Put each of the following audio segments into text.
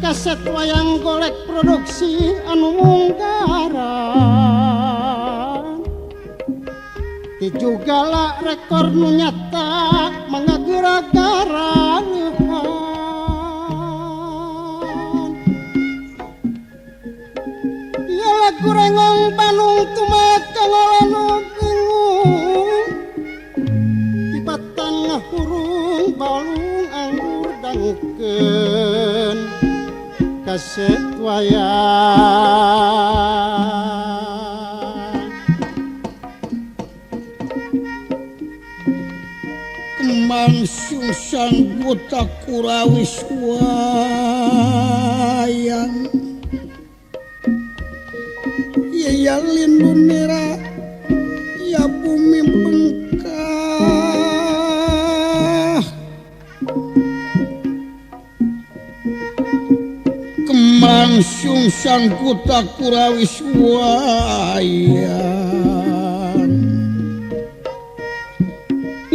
Kaset wayang golek produksi anu munggaran ti jugala rekor nu nyata mangagera-garan ieu lagu rengong Bandung tumat kangolanu bingung tibatan ngahurung balung anggur dangukeun kaset wayang Kembang sungsang buta kurawis wayang ya lindunira ya bumi bengkah Kembang sungsang kuta kurawis wayang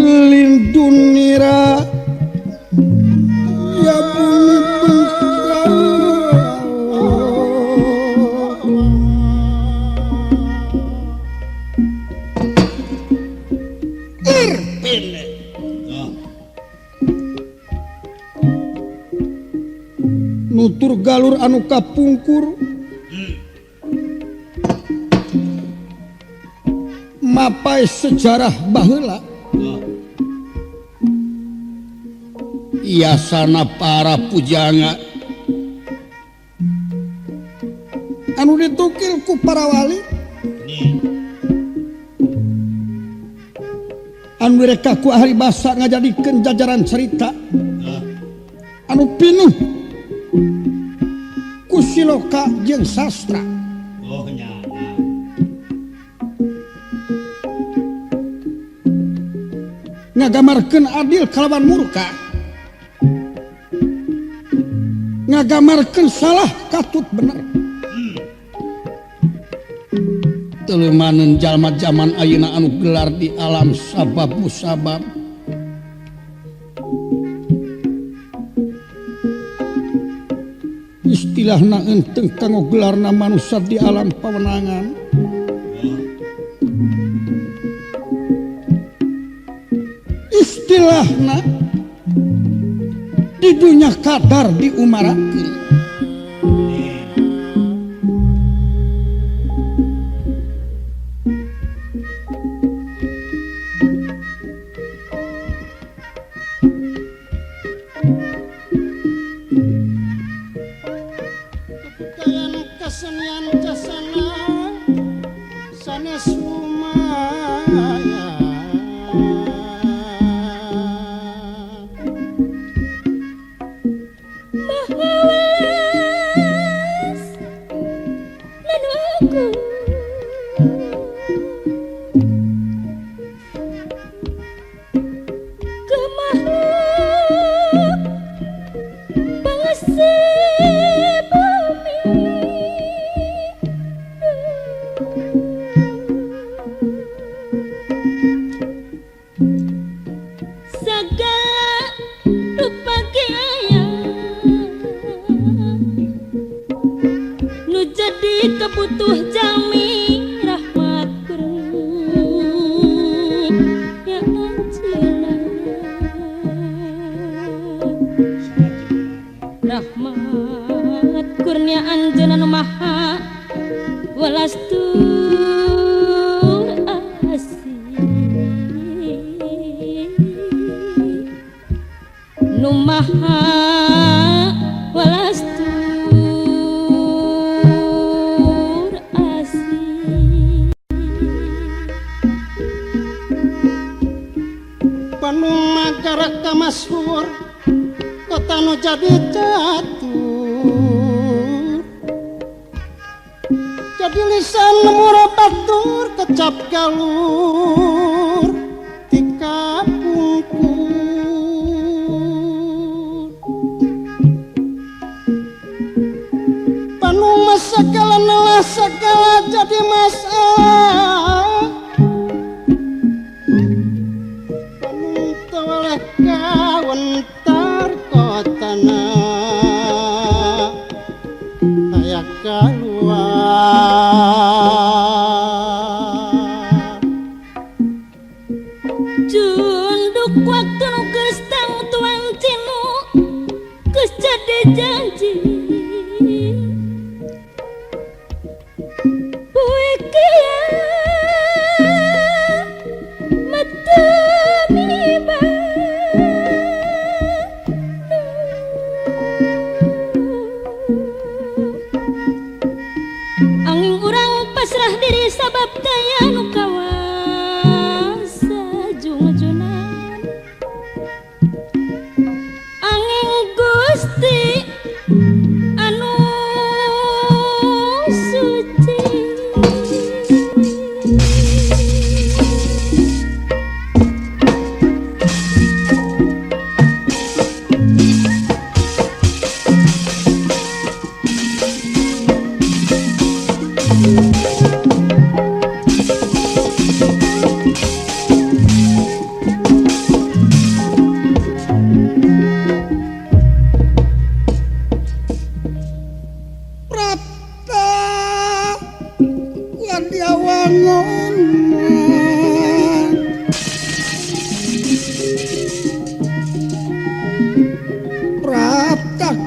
lindunira ya bumi bengkah Nutur galur anu kapungkur mapai sejarah baheula iasana para pujanga anu ditukil ku para wali anu direka ku ahli basa ngajadikeun jajaran cerita anu pinuh ku siloka jeung sastra. Oh nya. Ngagamarkeun adil kalawan murka, ngagamarkeun salah katut bener. Telemaneun jalma jaman ayeuna anu gelar di alam sabab musabab. Istilahna enteng kanggo gelarna manusia di alam pawenangan. Istilahna di dunya kadar diumarakeun. Kebudayaan kesenian casana sanes lumayan.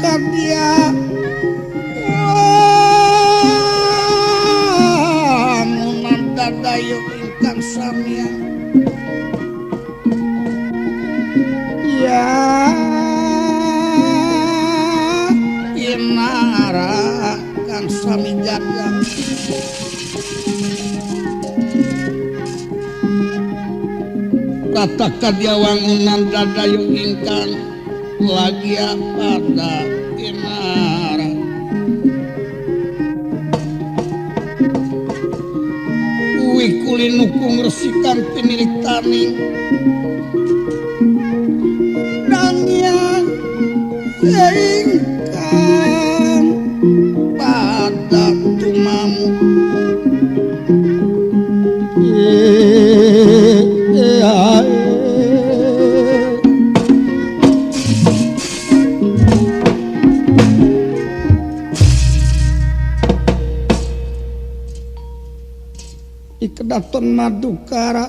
Kadya wangunan dadayu ingkang samya ya inara kang sami jaga Rata kadya wangunan dadayu ingkang lagi pada inara uwi kulinukung resikan pinilitaning dangyang ingkang pada tumamu Kedaton Madukara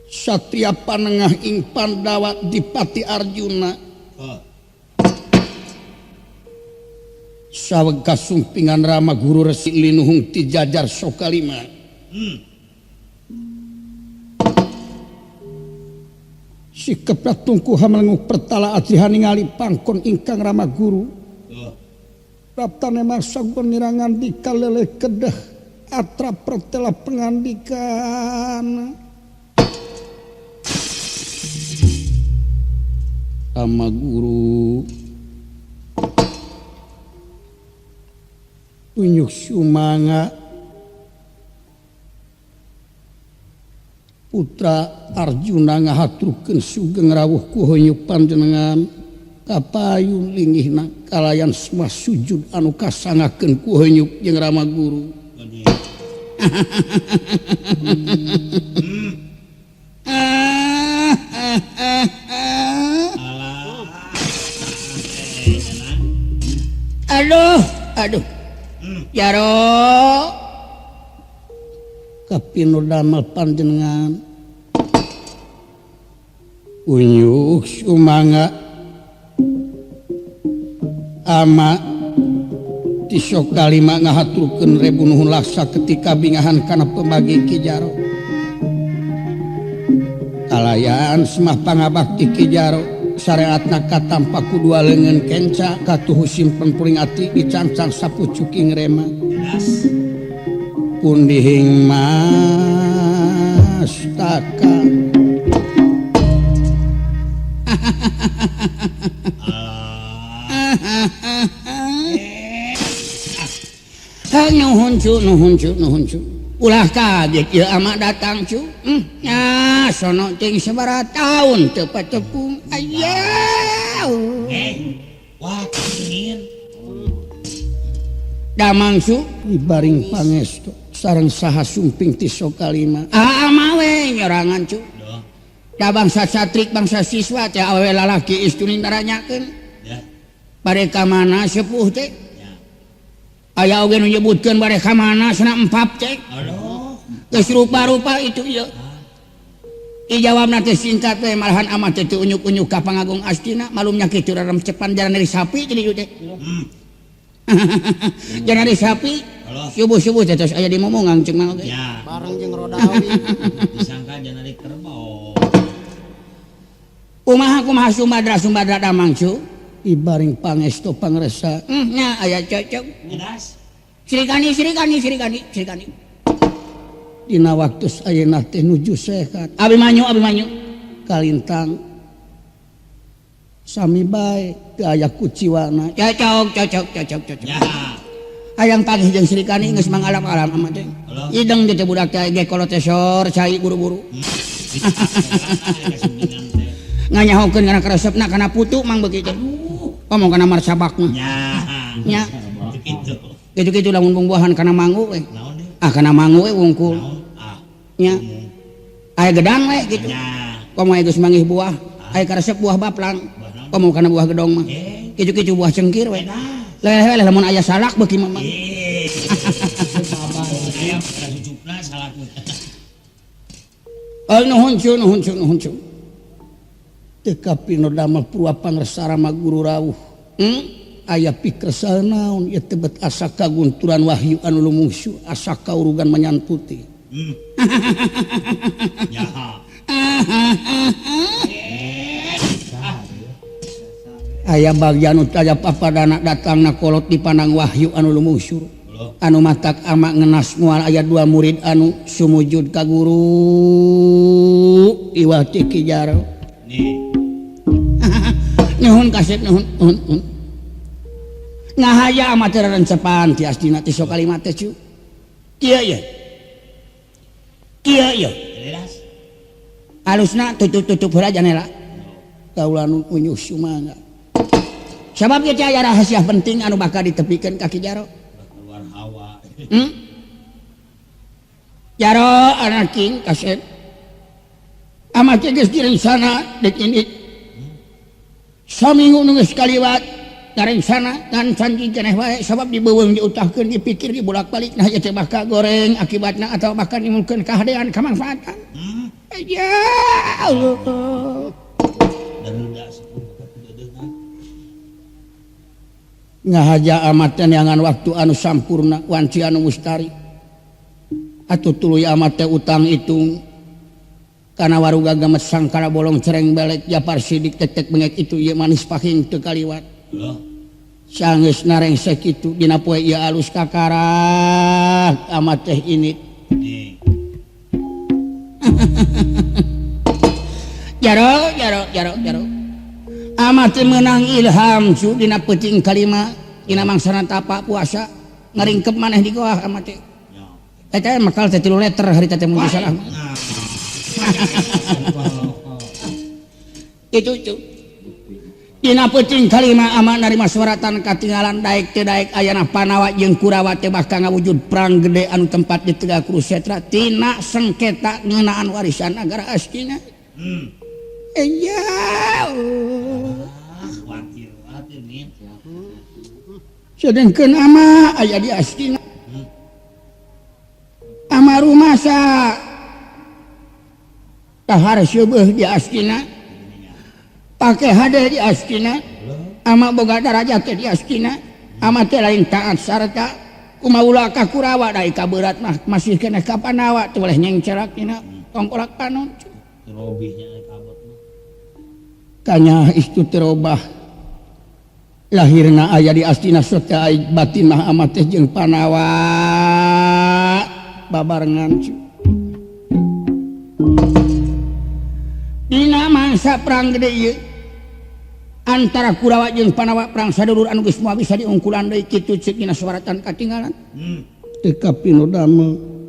Satria Panengah ing Pandawa Dipati Arjuna saweg kasumpingan Rama Guru Resi linuhung ti jajar Sokalima. Sikep tungku hamelenguk pertala ajihan ningali pangkon ingkang Rama Guru. Praptane marsagun nirangandika leleh kedeh atra pertela pengandikan. Rama Guru tunjuk sumanga putra Arjuna ngahaturkeun sugeng rawuh ku hoyong panjenengan kapayun linggihna kalayan semua sujud anu kasangakeun ku hoyong jeung Rama Guru. Aduh, aduh. Jaro kapinu damel panjenengan unyuk sumanga ama ti Sokalima ngahaturkeun rebu nuhun laksa ketika bingahan kana pembagi Ki Jaro kalayan semah pangabakti Ki Jaro syariatna katampa ku dua leungeun kenca katuhu simpen puring ati dicancang sapucuking rema pundihing mastaka. Nuhun cu, nuhun cu, nuhun cu. Ulah kaget ieu ama datang cu. Nya sono ting sabaraha taun teu patepung. Aya. Wah, dingin. Damang cu ibaring pangestu sareng saha sumping ti Sokalima. Ah ama we nyorangan cu. Da bangsa satrik bangsa siswa teh awewe lalaki istuning daranyakeun. Bare ka mana sepuh teh? Aya oge nu nyebutkeun bare ka mana cenah empap teh. Geus rupa-rupa itu ieu. Dijawabna teh singkat we malahan amah teh teu unyuk-unyuk ka Pangagung Astina malumnya kitu raremcepan jalan dari sapi jadi ieu teh. Jalan dari sapi subuh-subuh teh tos aya di momongan ceuk mah oge. Bareng jeung rodawi disangka jalan dari kerbau. Kumaha kumaha Sumbadra Sumbadra damang cu? Ibaring pangestu pangresa. Nya aya cocok. Srikani Srikani Srikani Srikani. Dina waktu ayeuna teh nuju sehat. Abimanyu Abimanyu kalintang sami bae teu aya kuciwana. Cocok cocok cocok cocok. Hayang pagih jeung Srikani geus mangalam-alam amat teh. Ideng teh budak teh ge kolot teh sor cai buru-buru. Nganyahokeun kana karesepna kana putu mang beuki teh. Ngomong kana marsabak mah. Nya. Kitu-kitu lamun bungbuahan kana manggu we. Ah kana manggu we wungkul. Nya. Aya gedang we kitu. Komo aya geus manggih buah, aya karesep buah baplang. Komo kana buah gedong mah. Kitu-kitu buah cengkir we. Leleh lamun aya salak beuki mah. Oh nuhun cu nuhun cu nuhun cu. Teu kapinodama purwa pangersarama guru rawuh. Aya pikresal naon ieu teh bet asa kagunturan wahyu anu lumungsu asa kaurugan menyan putih. Aya bagian nu aya papadana datangna kolot dipandang wahyu anu lumungsur. Anu matak ama ngenas moal aya dua murid anu sumujud ka guru iwal ti Ki Jaro. Nuhun kasep nuhun nuhun. Ngahaya ama teh rencepan ti asdina ti sokalima teh cu. Kieu ye. Kieu ye. Alusna tutup-tutup heula janela. Kaula nu unyuh sumangga. Sabab ieu teh aya rahasia penting anu bakal ditepikeun ka Ki Jaro. Keluar hawa. Jaro anak king kasep. Ama teh geus direncana deuk ini. Saminggu nu geus kaliwat ngarencana ngan canjing keneh wae sabab dibeuweung diutahkeun dipikir dibolak-balik nah ieu teh bakal goreng akibatna atawa bakal nimbulkeun kahadean kamanfaatan. Ya Allah. Ngahaja amat neangan waktu anu sampurna wanci anu mustari atuh tuluy amat teh utang hitung kana waruga gemet sangkara bolong cereng belek Japar Sidik tetek bengek itu ieu manis pahing teu kaliwat sanggeus narengsek kitu dina poe ieu alus kakarak amat teh ini jaro jaro jaro jaro amat teh meunang ilham cu dina peuting kalima dina mangsana tapa puasa ngaringkep maneh di goah amat teh eta makal teh 3 liter harita teh mun salah itu cu dina peuting kalima amat narima suratan katinggalan daek teu daek ayana Panawa jeung Kurawa teh bakal ngawujud perang gede anu tempat di Tegak Kurusetra tina sengketa ngeunaan warisan nagara Astina. Ya sedengkeun ama aya di Astina. Ama rumasa tahar seubeuh di Astina. Pake hade di Astina. Ama boga darajat teh di Astina. Ama teh lain taat sarta kumaula ka Kurawa da kaberat mah masih keneh ka Panawa teu boleh nyengcerak dina tongkolak panon. Kanya istu terobah lahirna aya di Astina sota batin mah amat teh jeung Panawa babarengan. Dina mangsa perang gede ieu antara Kurawa jeung Panawa perang sadulur anu geus moal bisa diungkulan deui kitu ceuk dina suaratan katinggalan. Teu kapinodama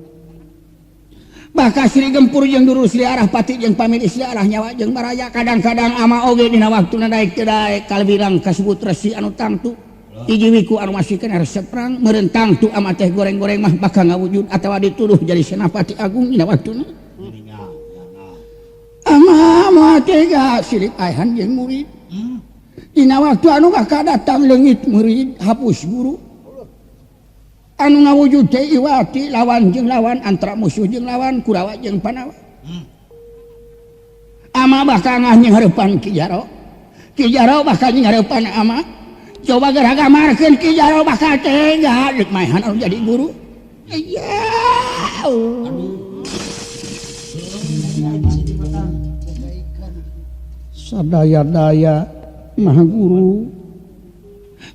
bakal Sri Gempur jeung dulur Sri Arah Pati jeung pamili Sri Arah nyawa jeung baraya kadang-kadang ama oge dina waktuna daek teu daek kalbilang kasebut resi anu tangtu hiji wiku anu masih keneh resep perang meureun tangtu ama teh goreng-goreng mah bakal ngawujud atawa dituduh jadi senapati agung dina waktuna ama moal tega silip aihan jeung murid dina waktu anu bakal datang leungit murid hapus guru anu ngawujud teh iwati lawan jeung lawan antara musuh jeung lawan Kurawa jeung Panawa. Ama bakal nyenghareupan Ki Jaro. Ki Jaro bakal nyenghareupan ama. Coba geura gamarkeun Ki Jaro bakal tega deuk maehan anu jadi guru. Ya sadaya-daya maha guru.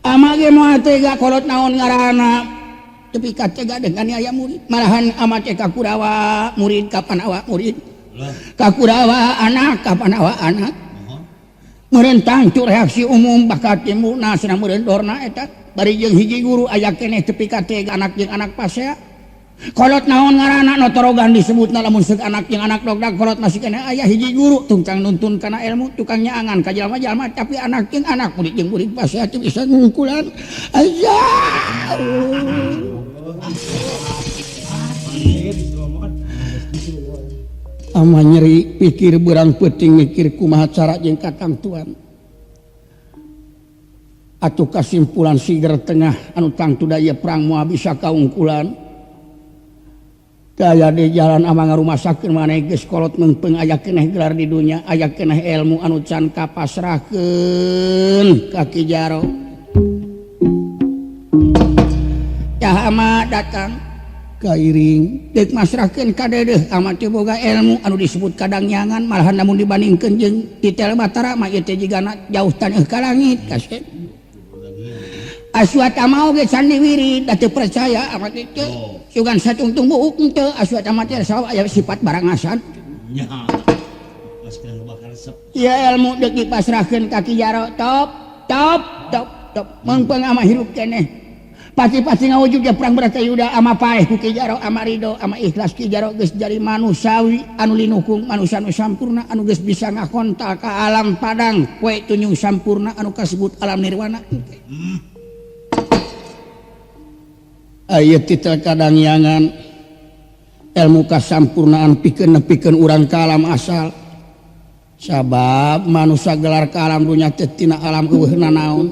Ama ge moal tega kolot naon ngaranna. Tapi tega dengan aya murid malahan amat ka Kurawa murid ka Panawa murid ka Kurawa anak ka Panawa anak meureun tangtu reaksi umum bakal timbul nasna meureun dorna eta bari jeung hiji guru aya keneh tepi ka tega anak jeung anak pasea kolot naon ngaranna notorogan disebutna lamun seuk anak jeung anak dogdag kolot masih keneh aya hiji guru tungcang nuntun kana ilmu tukang nyaangan ka jalma-jalma tapi anak jeung anak murid jeung murid pasea teu bisa ngungkulan aya ama nyeri pikir berang peuting mikir kumaha cara jeung katangtuan atuh kasimpulan siger tengah anu tangtu da ieu perang moal bisa kaungkulan. Daya di jalan ama ngarumasakeun maneh geus kolot meungpeung aya keneh gelar di dunya, aya keneh ilmu anu can kapasrahkeun ka Ki Jaro. Tah ama datang kairing deuk masrahkeun ka dedeuh ama teu boga ilmu anu disebut kadangyangan malahan lamun dibandingkeun jeung titel Batara mah ieu teh jigana jauh taneuh ka langit kasep. Aswat ama oge can diwirid da teu percaya ama teh teu. Sugan satungtung buuk teu aswat ama teh sawa aya sifat barangasan. Nya. Geus kena bakal resep. Ieu ilmu deuk dipasrahkeun ka Ki Jaro top top top top meungpeung ama hirup keneh. Pasti-pasti ngawujud ge perang Bratayuda ama paeh ku Ki Jaro ama ridho ama ikhlas Ki Jaro geus jadi manusawi anu linukung manusa nu sampurna anu geus bisa ngakontal ka alam padang poe tunjung sampurna anu kasebut alam nirwana. Aya titel kadangyangan ilmu kasampurnaan pikeun nepikeun urang ka alam asal sabab manusa gelar ka alam dunya teh tina alam eueuh nanaon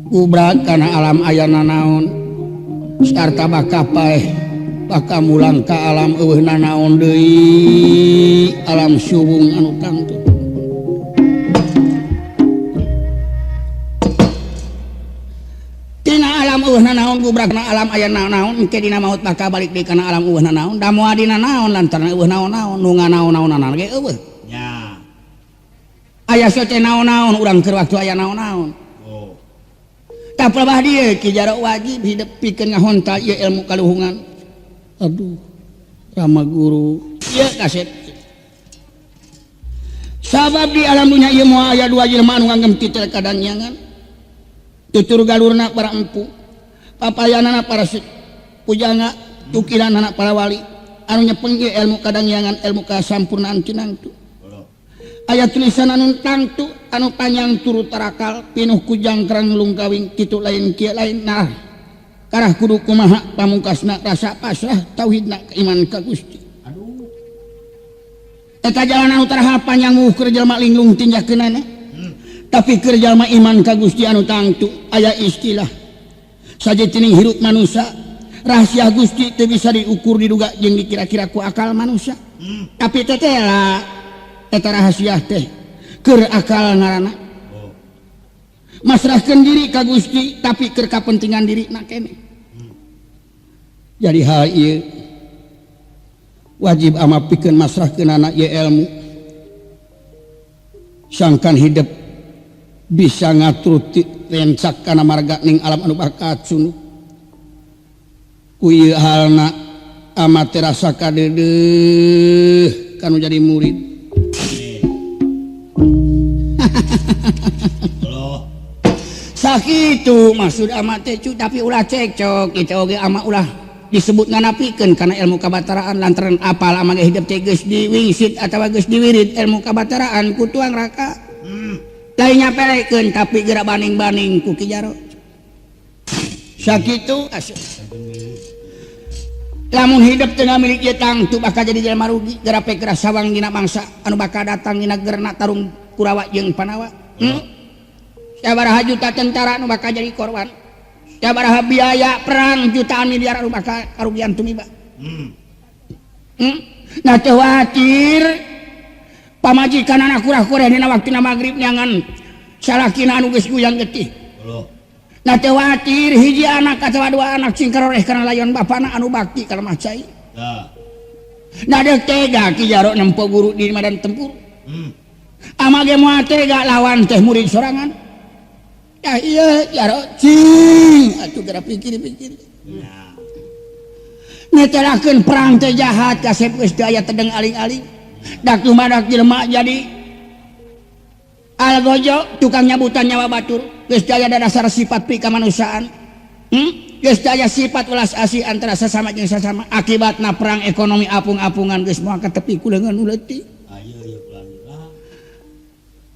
gubrak kana alam aya nanaon sarta bakal paeh bakal mulang ka alam eueuh nanaon deui alam suwung anu tangtu. Tina alam eueuh nanaon gubrak kana alam aya nanaon engke dina maut bakal balik deui kana alam eueuh nanaon da moal dina naon lantaran eueuh naon-naon nu nganaon-naonan ge eueuh. Nya. Aya soce naon-naon urang keur waktu aya naon-naon. Oh. Tah pelebah dieu Ki Jaro wajib hidup pikeun ngahontal ieu ilmu kaluhungan. Aduh, Rama guru ieu kasep. Sabab di alam dunya ieu moal aya dua jelema anu nganggem titel kadangyangan. Tutur galurna para empu, papayanana para pujangga, tukiranana para wali anu nyepeng ieu ilmu kadangyangan ilmu kasampurnaan tinangtu. Aya tulisan anu tangtu anu panjang turut tarakal pinuh ku jangkrang lungkawing kitu lain kieu lain nah karah kudu kumaha pamungkasna rasa pasrah tauhidna iman ka Gusti. Aduh. Eta jalan anu taraha panjang muh keur jelema linglung tinjakeunana. Tapi keur jalma iman ka Gusti anu tangtu aya istilah sajetining hirup manusia rahasia Gusti teu bisa diukur diduga jeung dikira-kira ku akal manusia. Tapi tetela eta rahasia teh keur akal ngaranna. Masrahkeun diri ka Gusti tapi keur kapentingan diri na keneh. Jadi hal ieu wajib ama pikeun masrahkeunana ieu ilmu sangkan hidup bisa ngatur rencak kana marga ning alam anu bakal cunuk. Ku ieu halna ama terasa kadeudeuh kanu jadi murid. Sakitu maksud ama teh cu tapi ulah cekcok kitu oge ama ulah disebut nganapikeun kana ilmu kabataraan lantaran apal ama ge hidup teh geus diwingsit atawa geus diwirid ilmu kabataraan ku tuang raka. Lain nyapelekeun tapi geura banding-banding ku Ki Jaro. Sakitu asup. Lamun hidup teu ngamilik ieu tangtu bakal jadi jelema rugi geura pe geura sawang dina bangsa anu bakal datang dina gerna tarung Kurawa jeung Panawa. Sabaraha juta tentara anu bakal jadi korban. Sabaraha biaya perang jutaan miliar anu bakal karugian tumiba. Nah teu khawatir pamajikan anak kurah-kureh dina waktuna magrib nyangan salakina anu geus guyang getih. Nah teu khawatir hiji anak atawa dua anak sing karoreh kana layon bapana anu bakti ka lemah cai. Nah deuk tega Ki Jaro nempo guru di medan tempur. Ama ge moal tega lawan teh murid sorangan. Tah ieu Jaro cing atuh geura pikir-pikir. Netelakeun perang teh jahat kasep geus teu aya tedeng aling-aling. Dak tumadak jelema jadi algojo tukang nyabutan nyawa batur geus teu aya dasar sifat pikamanusiaan. Geus teu aya sifat welas asih antara sasama jeung sasama akibatna perang ekonomi apung-apungan geus moal katepi ku leungeun nu leutik.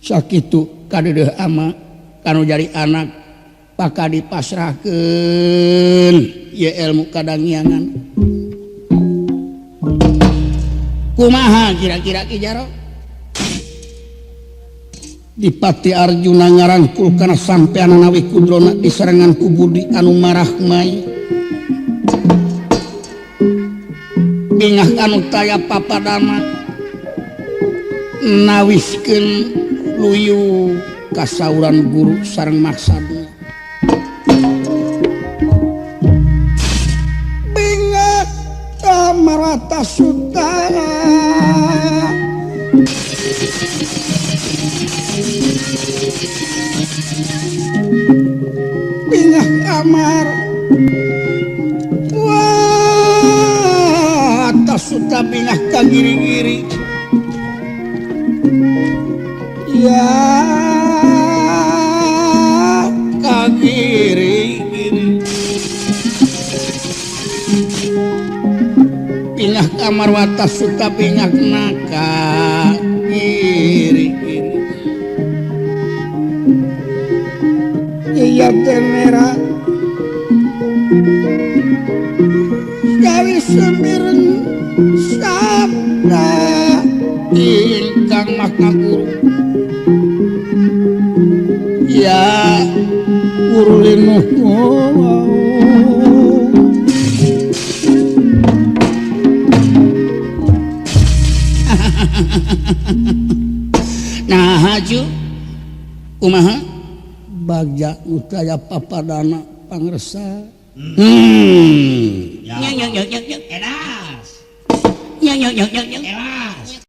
Sakitu kadeudeuh ama kanu jadi anak bakal dipasrahkeun ieu ilmu kadangyangan. Kumaha kira-kira Ki Jaro? Dipati Arjuna ngarangkul kana sampeanana Wikudrona diserangan ku Budi anu marah mai. Bingah anu taya papadana nawiskeun luyu kasauran guru sareng maksadna. Bingah Amarwata Suta bingah amar wata suta bingah kagiri-giri ya kagiri-giri bingah kamar wata suta bingah naka giri-giri iya merah gawe semireng sabda ingkang makna guru ya guru linuh nah haju kumaha bagja utaya papadana pangresa. Ya. Nya nya nya nya Elas. Nya nya nya nya Elas.